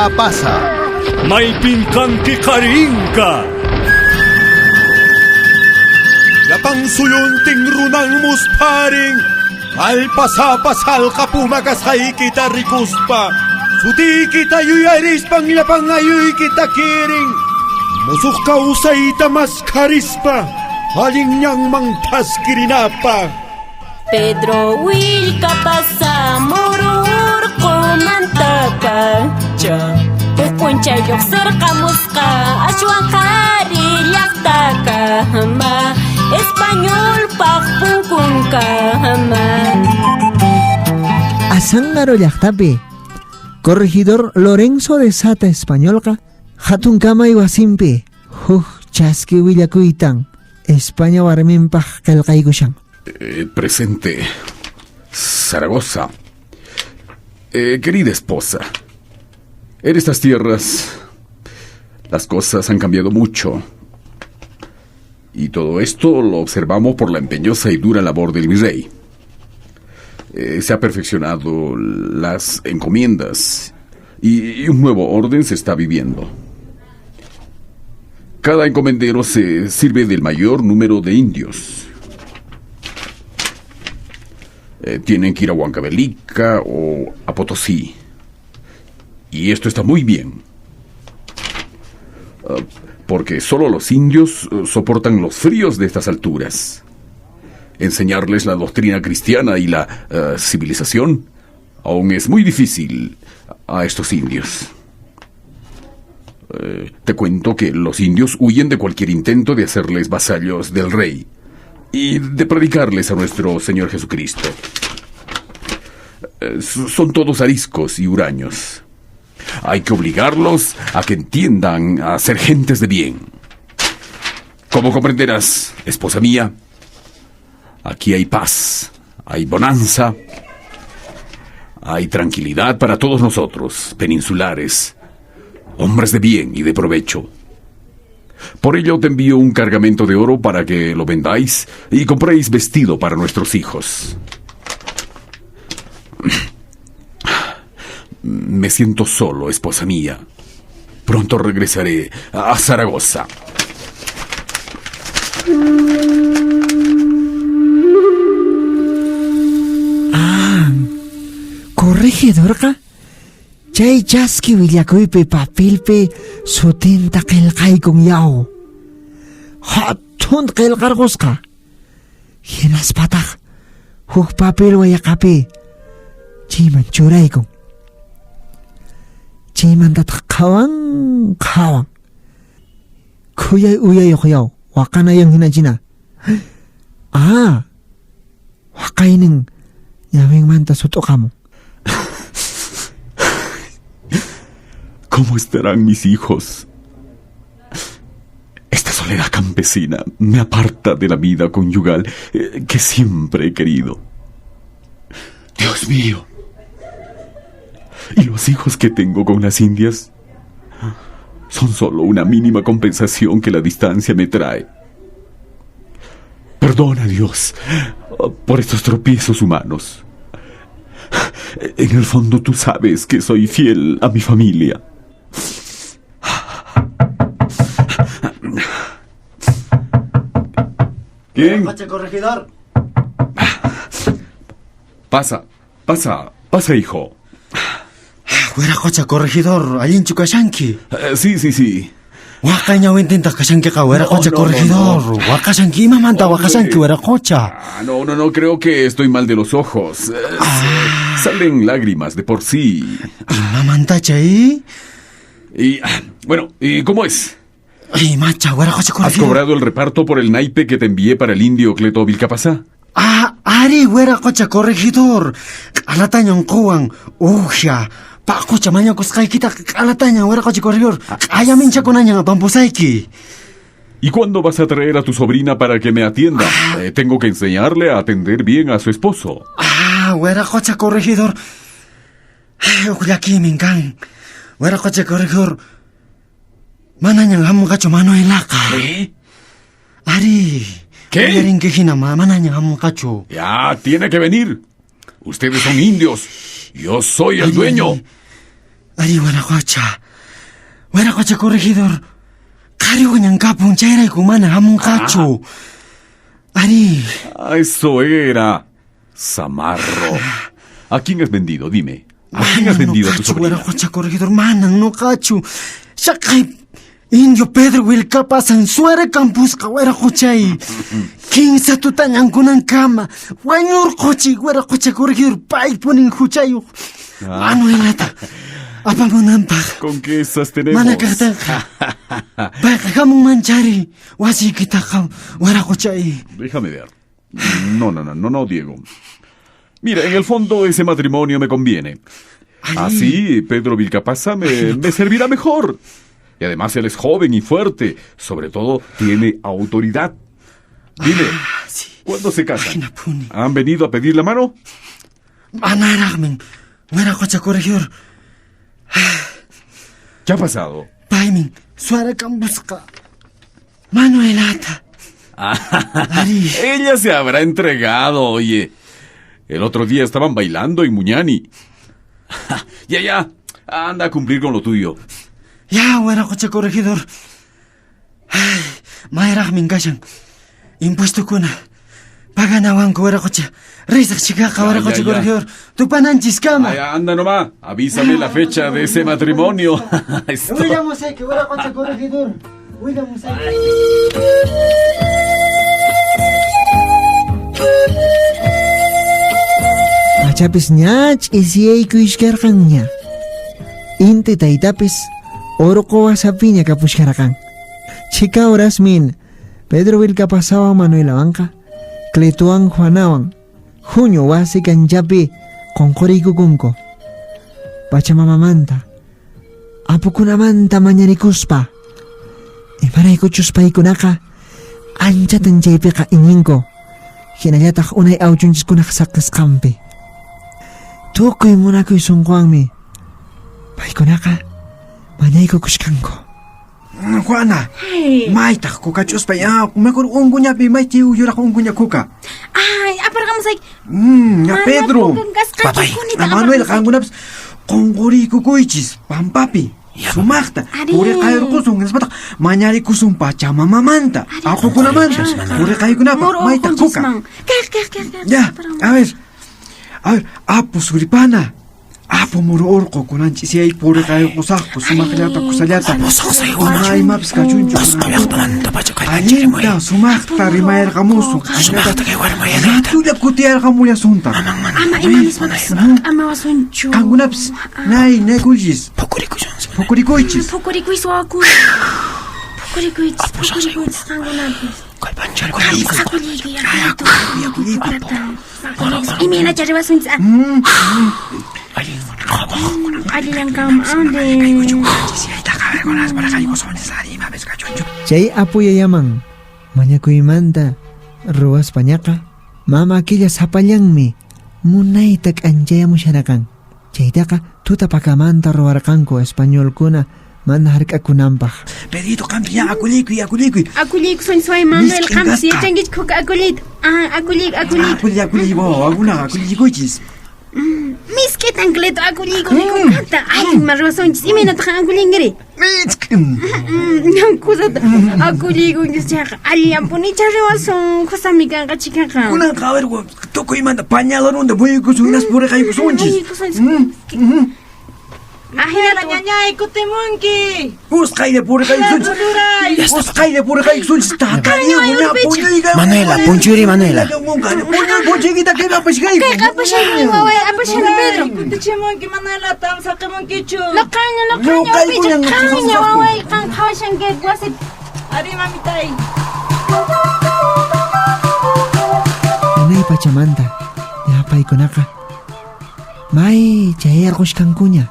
Vilcapasa. Maypin kanki qhari inka? Llapan suyuntin runan muspharin, Kallpasapa salqa puma kasqaykita rikuspa, sutiykita yuyarispan llapan ayuykita kirin, musuq kawsayta maskharispa, allin ñanman thaskirinapaq. Pedro Willkapasa muru urqumantapacha huk p'unchay lluqsirqamusqa ashwan qhari llaqtakama españolpaq punkunkama. Azángaro llaqtapi corregidor Lorenzo de Sata españolqa hatun kamay wasinpi huk chaski willakuytan España warminpaq qillqaykushan. Presente Zaragoza. Querida esposa, en estas tierras las cosas han cambiado mucho. Y todo esto lo observamos por la empeñosa y dura labor del virrey. Se ha perfeccionado las encomiendas y un nuevo orden se está viviendo. Cada encomendero se sirve del mayor número de indios. Tienen que ir a Huancavelica o a Potosí. Y esto está muy bien. Porque solo los indios soportan los fríos de estas alturas. Enseñarles la doctrina cristiana y la civilización aún es muy difícil a estos indios. Te cuento que los indios huyen de cualquier intento de hacerles vasallos del rey y de predicarles a nuestro Señor Jesucristo. Son todos ariscos y huraños. Hay que obligarlos a que entiendan a ser gentes de bien. Como comprenderás, esposa mía, aquí hay paz, hay bonanza, hay tranquilidad para todos nosotros, peninsulares, hombres de bien y de provecho. Por ello te envío un cargamento de oro para que lo vendáis y compréis vestido para nuestros hijos. Me siento solo, esposa mía. Pronto regresaré a Zaragoza. Ah, corregidorqa chay chaski willakuypi papelpi sutinta qillqaykun yaw. Hatun qillqarqusqa. Hinaspataq huk papel wayaqapi chayman churaykun. Chaymantataq qhawan qhawan. Khuyay uyayuq yaw, waqanayan hinachina. Ah, waqaynin ñawinmanta sut'uqamun. ¿Cómo estarán mis hijos? Esta soledad campesina me aparta de la vida conyugal que siempre he querido. Dios mío. ¿Y los hijos que tengo con las indias? Son solo una mínima compensación que la distancia me trae. Perdona, Dios, por estos tropiezos humanos. En el fondo tú sabes que soy fiel a mi familia. ¿Quién? Coche, corregidor. Pasa, pasa, pasa, hijo. Wiraqocha, corregidor, allinchu kashanki. Sí, sí, sí. Waqay ñawintintaq kashankiqa, wiraqocha, No, no, no, corregidor. no. Waqashanki, imamanta Hombre. waqashanki, wiraqocha? Ah, no, no, no, creo que estoy mal de los ojos. Ah. Salen lágrimas de por sí. Imamanta chay? Y, ah, bueno, ¿y cómo es? Ay, macha, wiraqocha, ¿Has corregidor. cobrado el reparto por el naipe que te envié para el indio Cleto Vilcapasá? Ah, ari, wiraqocha, corregidor. Q'alatañan quwan, ujya. Paqocha mañakusqaykita q'alatañan, wiraqocha, corregidor. Q'ayaminchakunañan apampusayki. ¿Y cuándo vas a traer a tu sobrina para que me atienda? Ah. Tengo que enseñarle a atender bien a su esposo. Ah, wiraqocha, corregidor. Ay, ujllakimin kan. Wiraqocha, corregidor. Manañan hamunqachu Manuelaqa. ¿Qué? Ari. ¿Qué? Uyarinki hina, manañan hamunqachu. Ya, tiene que venir. Ustedes son indios. Yo soy el Ay, dueño. ay. Ari wiraqocha. Wiraqocha corregidor. Qhariwañan kapun chayrayku mana hamunqachu. Ari. Ah, eso era. Zamarro. ¿A quién has vendido? Dime. ¿A quién has Manan vendido a tu nuqachu, sobrina? wiraqocha corregidor, manan nuqachu. Shaqay indio Pedro Vilcapasan suera kampusqa wiraqochay. Kinsa tutañankunankama wañurquchi wiraqocha corregidor paypunin huchayuq. Manuelata apamunanpaq. ¿Con qué esas tenemos? Mana kaqtinqa. Payqa hamunmanchari wasiykitaqa wiraqochay. Déjame ver. No, no, no, no, no, Diego. Mira, en el fondo ese matrimonio me conviene. Así, Pedro Vilcapaza me servirá mejor. Y además él es joven y fuerte. Sobre todo, tiene autoridad. Dime, ¿cuándo se casan? Hinapuni. ¿Han venido a pedir la mano? Manaraqmin wiraqocha corregidor. ¿Qué ha pasado? Paymin suara kampusqa. Manuelata. Ari. Ella se habrá entregado, oye. El otro día estaban bailando en Muñani. Ya, ya. Anda a cumplir con lo tuyo. Ya, wiraqocha corregidor. Ay, mayraqmin kashan. Impuestukuna. Paganawanku wiraqocha. Risaq chikaqa Ya, wiraqocha ya, ya. corregidor. Tupananchiskama. Ay, anda nomás. Avísame la fecha de ese matrimonio. Willamusayki wiraqocha corregidor. Willamusayki. Pachapis ña ch'isiyaykushkarqanña. Inti taytapis urqu wasapiña kapushkarqan. Chhika urasmin Pedro Vilcapasawan Manuelawanqa Cletowan Juanawan huñu wasi kanchapi qunquriykukunku. Pachamamamanta apukunamanta mañarikuspa imaraykuchus paykunaqa anchatan chaypiqa iñinku hinallataq unay awchunchiskunaq saqisqanpi. Tukuy munakuy sunquwanmi paykunaqa mañaykukushkanku. Juana, maytaq kukach'uspa ya mejor unquñapi maychi yuraq unquña kuka. Ay, aparqamusayki. Ya Mana Pedro. kukan kasqachu, kunita Manuel aparqamusayki. qankunapas qunquriykukuychis pampapi. Sumaqta Ari. puriqayrqusun hinaspataj mañarikusun pachamamamanta apukunamanta puriqaykunapaq Moro maytaq kuka. urqunchisman. Kaq, kaq, kaq, kaq, Ya, aparqamusayki. a ver. A ver, apu suripana. Apu muru urqu kunan ch'isiyay puriqayrqusaqku sumaqllata kusallata. Ama imapis kachunchu. Allinta sumaqta rimayarqamusun. Ratulla kutiyarqamullasuntaq. Ama imanispapas ama wasunchu. Qankunapis nay naykulchis. Pukurikuychis. Pukurikuychis wawakuna. Pukurikuychis, pukurikuychis qankunapis. Akuliykuy, akuliykuy. Imaynacha riwasunchis. Allillan kanman, ande. Chay apuyayaman mañakuymanta ruwaspañaqa mama killa sapallanmi munayta k'anchayamusharqan. Chaytaqa tutapakamanta ruwarqanku españolkuna mana hark'akunanpaq. Pedrito, qampi ya akuliykuy, akuliykuy. Akuliykusunchis way Manuel, Misk'in qampas kasqa. yachankichik huk akuliyta. Ah, akuliyku, akuliyku. Akuliy, akuliy, wawa, wakuna akulliykuchis. Misk'itan Cleto akuliykunikukanta. Allinman ruwasunchis. Imaynataq akulinkiri? Misk'in. Kusata akuliykunchis chayqa allinpunicha riwasun. Kusami kanqa chikaqa. Kunanqa a ver, tukuymanta pañalonunta muyuykusun hinaspa puriqaykusunchis. Muyuykusunchis. Ajinata Ñañay, kutimunki. Usqhaylla puriqaykusunchis. Usqhaylla puriqaykusunchis. Tata Diego, ña puñuyqa. Manuela, punchuyri, Manuela. Punchuykita kaypi apashkayku. Kayqa apashani waway, apashani Pedro. Kutichimunki, Manuela, tam saqimunkichu. Laqaña, laqaña, Ñuqaykuñan upicha, qaña, qusaqku. waway, qan qhawashanki wasipi. Ari, mamitay. Unay pachamanta ña paykunaqa may chayarqushkankuña.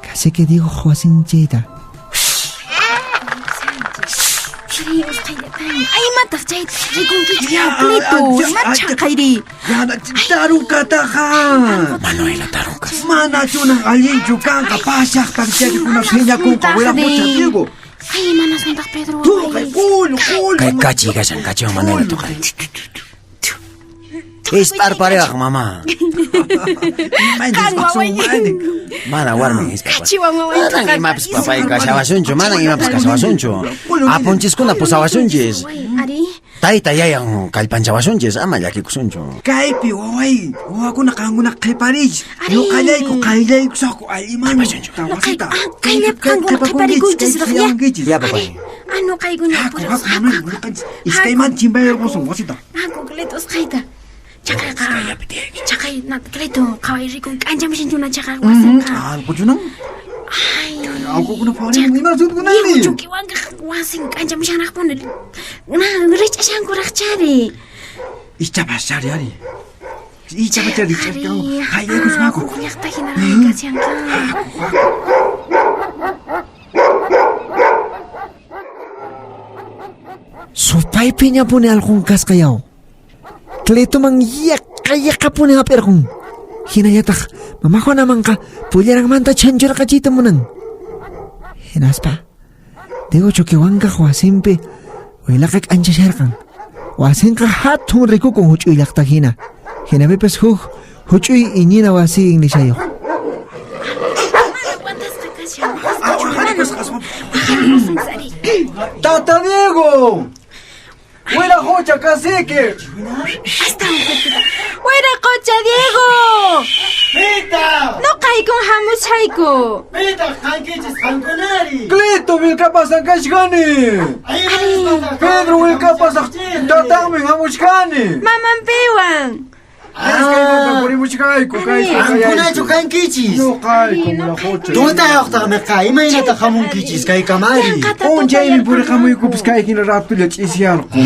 Cacique Diego wasinchayta. Ari, usqhayllataña. Ay, imataq chayta rikunkichu, Cleto? Imachaqayri? Tarukataqa. Manuela tarukas. Manachunan allinchu kanqa pashaqta chaykuna phiñakunqa wiraqocha Diego. Ay, imanasuntaq Pedro Tuqay, waway. qullu, qullu. Kay kachi kashan kachiwan Manuela tuqay. Hisp'arpariwaq mama. Qan waway. Mana warmin hisp'arpariwaq. Kachiwan waway. Manan imapas papay kashawasunchu, manan imapas kashawasunchu. Apunchiskuna pusawasunchis. Ari. Tayta yayan kallpanchawasunchis, ama llakikusunchu. Kaypi waway, wawakuna qankuna qhipariychis. Ñuqallayku qayllaykusaqku alliman. Wasita. Kayllapi qankuna qhiparikuychis raq ya. Ya papay. Ah, nuqaykuna Haku, Manuel, wayqanchis. Iskayman chimpayarqusun wasita. Haku, Cleto, usqhayta. Chaqayqa. Chaqay, na, Cleto, qhaway rikun k'anchamushanchuna chaqay wasinqa. Alquchunan? Ay. Alqukuna phawarimun, ima sutkunari? Diego Chuquihuancaq wasin k'anchamushanraqpuni. Na, rich'ashankuraqchari. Ichapas chari ari. Ichapas chari rich'ashanku. Qayllaykusqaku. Llaqta hinaraqmi kashanqa. Supaypi ñapuni alqun kasqa yaw. Cletoman yaqa yaqapuni hap'irqun. Hinallataq mama Juanamanqa pullaranmanta chanchurqachiyta munan. Hinaspa Diego Choquehuancaq wasinpi uylaqa k'anchasharqan. Wasinqa hatun rikukun huch'uy llaqta hina. Hinapipas huk huch'uy iñina wasi inglishayuq. Tata Diego! ¡Wiraqocha, cacique! ¡Wiraqocha, Diego! ¡Pita! Nuqaykun hamushayku. ¡Pita, qankichis qankunari! ¡Cleto, willkapasan kashkani! ¡Pedro, willkapasaq tatanmi hamushkani! Mamanpiwan. Iskaymanta purimuchkayku, kayku Qankunachu kankichis? Nuqayku, wiraqocha. Tutayuqtaqmi qa, imaynataq hamunkichis kaykamari? P'unchaymi puriqamuykupis kay hina ratulla ch'isiyarqun.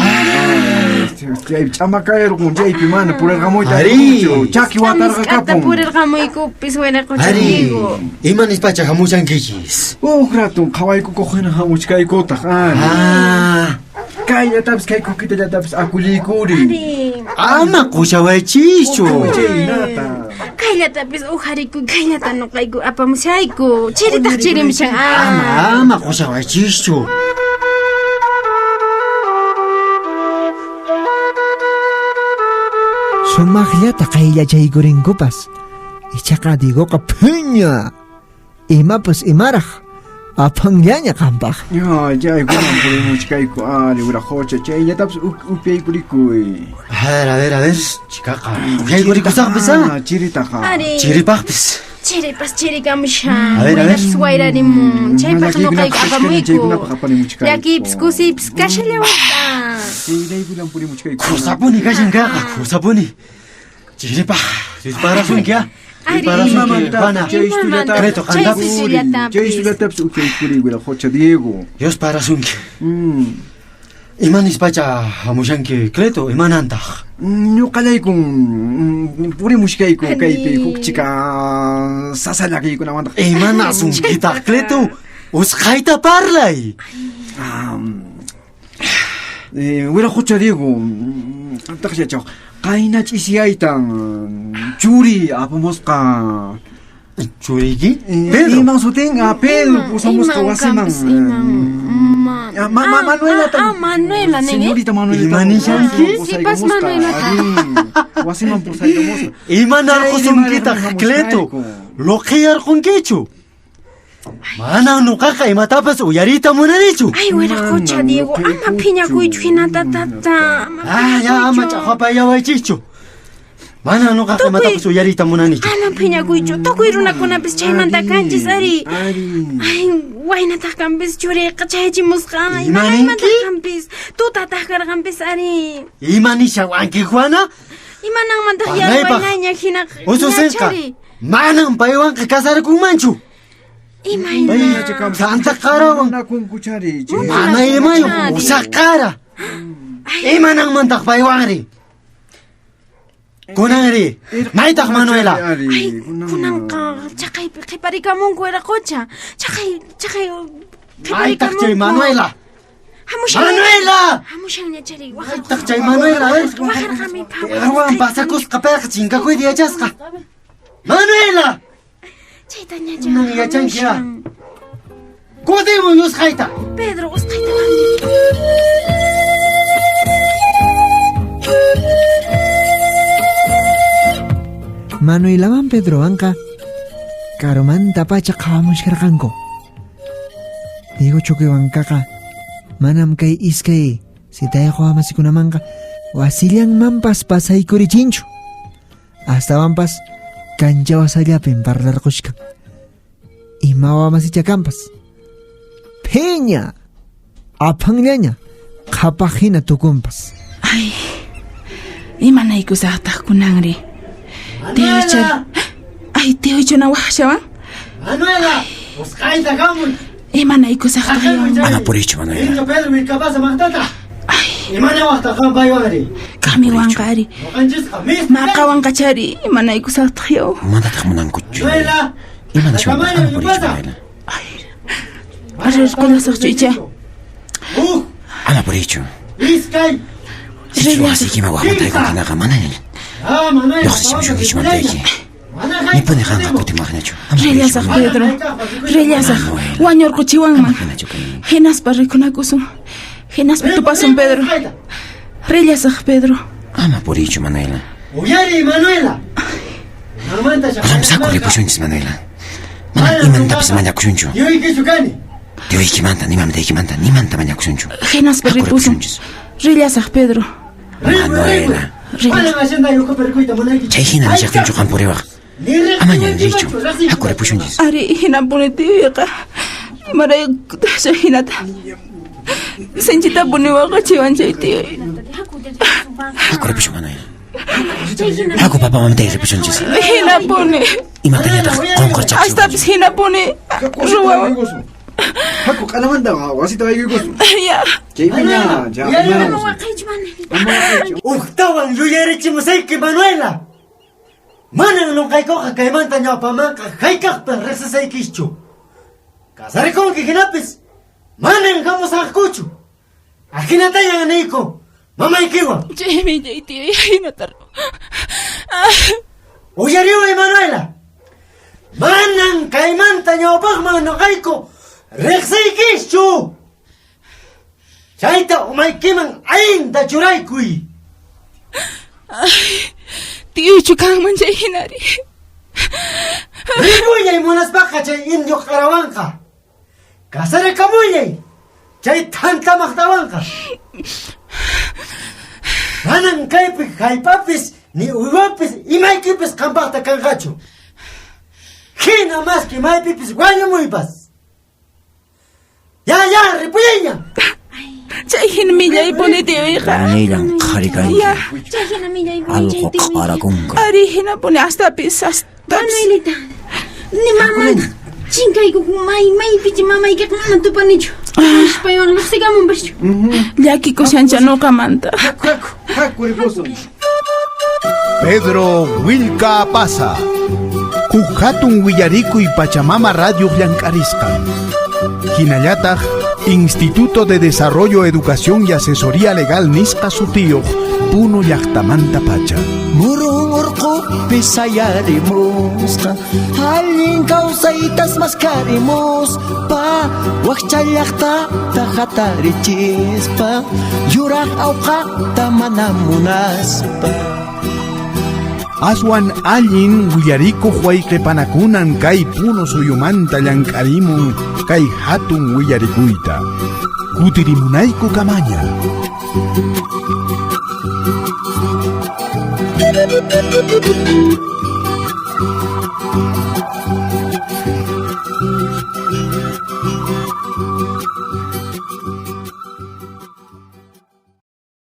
Chaypi ch'amakayarqun, chaypi mana purirqamuyta Ari. atinchu. Chaki watarqa Misk'ata kapun. purirqamuykupis wiraqocha Ari, Diego. ima nispacha hamushankichis? Uj ratun qhawaykukuq hina hamuchkaykutaq, ari. Kayllatapis kay kukitallatapis akulliykuri. Ari. Ama qushawaychischu. Chaynata. Kayllatapis ujarikuy, kayllata nuqayku apamushayku. Chiritaq chirimushan. Ama, ama qushawaychischu. Sumaqllata qayllachaykurinkupas. Ichaqa Diegoqa phiña. Imapas imaraq apanllaña qampaq. Ya, chaykunan purimuchkayku, ari, wiraqocha, chayllatapis upyaykurikuy. A ver, a ver, a ver, chikaqa. Upyaykurikusaqpis, ah? Chiritaqa. Ari. Chiripaqpis. Chiripas chirikamushan. A ver, a ver. Wayrapis wayrarimun. Chaypaq nuqayku apamuyku. Chaykunapaq aparimuchkayku. Llakiypis kusiypis kashallawasqa. Chayraykulan purimuchkayku. Kusapuni kashan kayqa, kusapuni. Chiripaq, disparasunki, ah? Ari. Disparasunki, Juana. Chay Creto, qantapis. Chay sullatapis upyaykuri, wiraqocha Diego. Dios parasunki. Ima nispacha hamushanki, Cleto, imanantaq? Ñuqallaykun purimushkayku kaypi huk chika sasa llakiykunamantaq. Imanasunkitaq, Cleto? Usqhayta parlay. Wiraqocha Diego, qamtaq yachaq, qayna ch'isiyaytan churi apamusqa. Churiyki? Pedro. Iman sutin? Pedro pusamusqa Iman wasiman. kanpis, iman. Manuela. Manuela, nin, eh? Señorita Manuela. Ima nishanki? Sipas Manuela. Wasiman pusaykamusqa. Imanarqusunkitaq, Cleto? Luqiyarqunkichu? Manan nuqaqa imatapas uyariyta munanichu. Ay, wiraqocha Diego, ama phiñakuychu hinata tata. Ah, ya ama ch'aqwapayawaychischu. Manan nuqaqa imatapas uyariyta munanichu. Ama phiñakuychu, tukuy runakunapis chaymanta kanchis, ari. Ay, waynataq kanpis churiyqa chayachimusqa. Ima ninki? Imanaymantataq kanpis, tutataq karqanpis, ari. Ima nishawanki, Juana? Imananmantaq Panaypaq. yarwaynaña hina Ususinqa hinachari. manan paywanqa kasarakunmanchu. Imayna? Santa qarawan. Mana imayuq usaq qara. Imananmantaq paywanri? Kunanri, maytaq Manuela? Ay, kunanqa chaqaypi qhiparikamunku wiraqocha. Chaqay, chaqay Maytaq chay Manuela? Hamushan. Manuela! Hamushanña chari. Maytaq chay Manuela, eh? Waqarqami Pedrowan pasakusqa payqa chinkakuyta yachasqa. Manuela! Chaytaña Kunan yachanki, ah. Kutimuy usqhayta. Pedro, usqhayta. Manuelawan Pedrowanqa karumantapacha qhawamushkarqanku. Diego Choquehuancaqa manam kay iskay sitayuq wamasikunamanqa wasillanmanpas pasaykurichinchu. Astawanpas kancha wasallapin parlarqushkan. Ima wamasichakanpas. Phiña! Aphanllaña qhapaq hina tukunpas. Ay, imanaykusaqtaq kunanri? Tiocha. Ay, tiocha waqashawan. Manuela, usqhayta hamuy. Imanaykusaqtaq yaw? Ama puriychu, Manuela. Indio Pedro Vilcapasa maqtata. Imanawaqtaq qam paywanri? Kamiwanqa ari. Ñuqanchisqa misti. Maqawanqachari, imanaykusaqtaq yaw? Manataq munankuchu. Manuela, Imanashawantaq ama puriychu, Manuela. Rirqullasaqchu icha? Huk, Ama puriychu. iskay. Sichus wasiykiman waqmanta haykunki manaña Ah, Manuela. lluqsichimushunkichu mamtayki. Mana Nipuni qanqa kutimuwaqñachu. Ama puriychu, Rillasaq, Manuela. Pedro. Rillasaq. Wañurquchiwanman. Hinachu kay. Hinaspa rikunakusun. Hinaspa tupasun, Pedro. Rillasaq, Pedro. Ama puriychu, Manuela. Uyari, Manuela. Mamanta Ramsaku ripushunchis, Manuela. Mana imantapas mañakushunchu. Tiyuykichu kani. Tiyuykimanta, ni mamtaykimanta, nimanta mañakushunchu. Hinaspa Haku ripusun. ripushunchis. Rillasaq, Pedro. Manuela. Mana mashanta yukupi rikuyta munaykichu. Chay hina nishaqtinchu qam puriwaq. Amaña riychu. Haku ripushunchis. Ari, hinapuni tiyuyqa. Imaraykutaq hinata. Sinchitapuni waqachiwan chay tiyuy. Haku ripushun, Manuela. Haku papa mamtay ripushunchis. Hinapuni. Imatañataq qunqurchaqchu. Astapis hinapuni ruwawan. Haku q'anamanta wasita waykuykusun. Ya. Chaypiña, ya Ama waqaychu, Manuel. Uktawan yuyarichimusayki, Manuela. Manan nuqaykuqa kaymanta ñawpamanqa hayk'aqpas riqsisaykichu. Kasarikunki hinapis manan hamusaqkuchu. Ahinatañan niyku mamaykiwan. Chaymi chay tiyuy hinata Uyariway, Manuela. Manan kaymanta ñawpaqman nuqayku riqsiykichu. Chayta umaykiman allinta churaykuy. Ay, tiyuychu kanman chay hinari. Ripullay munaspaqa chay indio qarawanqa. Kasarakamullay chay thanta maqtawanqa. Manan kaypi hallp'apis ni uywapis imaykipis qampaqta kanqachu. Hina maski maypipis wañumuypas. Ya, ya, ripullayña. Chay hina millaypuni tiyuyqa. Manillan qhari kanki. Ya. Chay hina millaypuni chay Allqu tiyuyqa. q'arakunka. Ari, hinapuni astapis, astapis. Manuelita, ni mamanta chinkaykuq may maypichi mamaykiqa mana tupanichu. Paywan lluqsikamunpaschu. Llakikushancha nuqamanta. Haku ripusun. Pedro Willka Apaza. Huk hatun willarikuy Pachamama Radio llank'arisqan. Hinallataq Instituto de Desarrollo, Educación y Asesoría Legal nisqa sutiyuq Puno llaqtamanta pacha. Murun urqupi sayarimusqa allin kawsaytas maskarimuspa wakcha llaqtata hatarichispa yuraq awqata mana munaspa. Aswan allin willarikuq wayqipanakunan kay Puno suyumanta llank'arimun kay hatun willarikuyta. Kutirimunayku kamaña.